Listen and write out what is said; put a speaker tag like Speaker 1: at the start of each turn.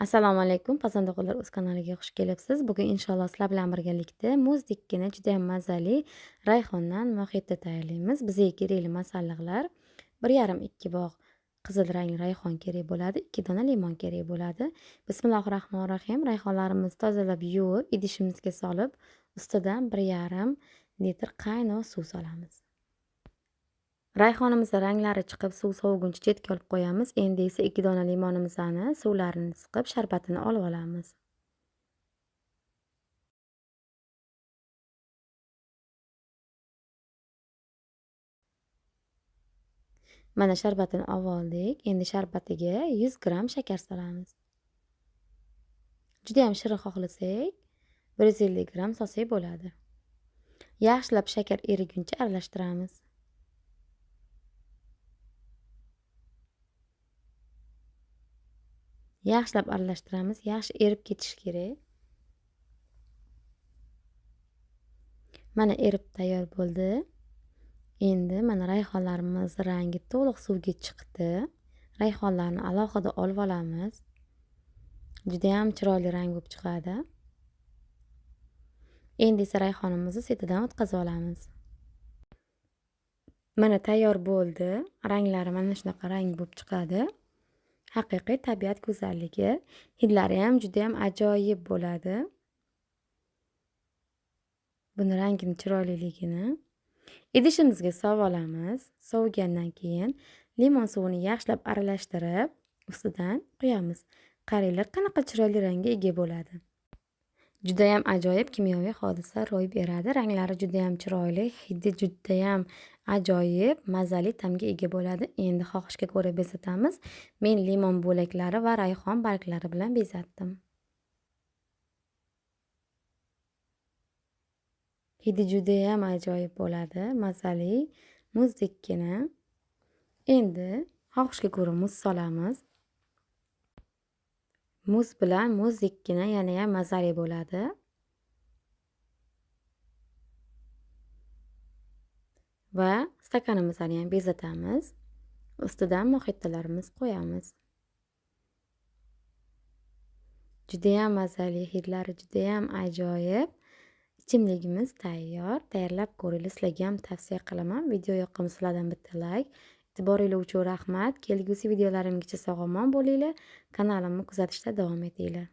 Speaker 1: Assalomu alaykum, Pazandaxo'rlar o'z kanaliga xush kelibsiz. Bugun inshaalloh sizlar bilan birgalikda muzdekkina juda ham mazali rayhondan moxito tayyorlaymiz. Bizga kerakli masalliqlar 1,5-2 bog' qizil rangli rayhon kerak bo'ladi, 2 dona limon kerak bo'ladi. Bismillahirrohmanirrohim. Rayhonlarimizni tozalab yuvib, idishimizga solib, ustidan 1,5 litr qaynoq suv solamiz. Rayhonimizni ranglari chiqib, suv soviguncha chetga olib qo'yamiz. Endi esa 2 dona limonimizni suvlarini siqib, sharbatini olib olamiz. Mana sharbatini olib oldik. Endi sharbatiga 100 gramm shakar solamiz. Juda ham shirin xohlasak, 150 gramm solsak bo'ladi. Yaxshilab shakar eriguncha aralashtiramiz. Yaxshilab aralashtiramiz, yaxshi erib ketishi kerak. Mana erib tayyor bo'ldi. Endi mana rayhonlarimiz rangi to'liq suvga chiqdi. Rayhonlarni alohida olib olamiz. Juda ham chiroyli rang bo'lib chiqadi. Endi esa rayhonimizni setidan o'tkazib olamiz. Mana tayyor bo'ldi. Ranglari mana shunaqa rang bo'lib chiqadi. Haqiqiy tabiat go'zalligi, hidlari ham juda ham ajoyib bo'ladi. Buni rangini chiroyliligini idishimizga solib olamiz. Sovigandan keyin limon suvini yaxshilab aralashtirib, ustidan quyamiz. Qaranglar, qanaqa chiroyli rangga ega bo'ladi. Juda ham ajoyib kimyoviy hodisa ro'y beradi. Ranglari juda ham chiroyli, hidi juda ham ajoyib, mazali ta'mga ega bo'ladi. Endi xohishga ko'ra bezatamiz. Men limon bo'laklari va rayhon barglari bilan bezatdim. Hidi juda ham ajoyib bo'ladi, mazali, muzdekkina. Endi xohishga ko'ra muz solamiz. Muz bilan muzdekkina yana ham mazali bo'ladi. Va stakanimizni ham bezatamiz. Ustidan moxitolarimiz qo'yamiz. Juda ham mazali, hidlari juda ham ajoyib. Ichimligimiz tayyor. Tayyorlab ko'ringlar, sizlarga ham tavsiya qilaman. Video yoqqan sizlardan bitta like. E'tiboringiz uchun rahmat. Kelgusi videolarimgacha sog'-omon bo'linglar. Kanalimni kuzatishda davom etinglar.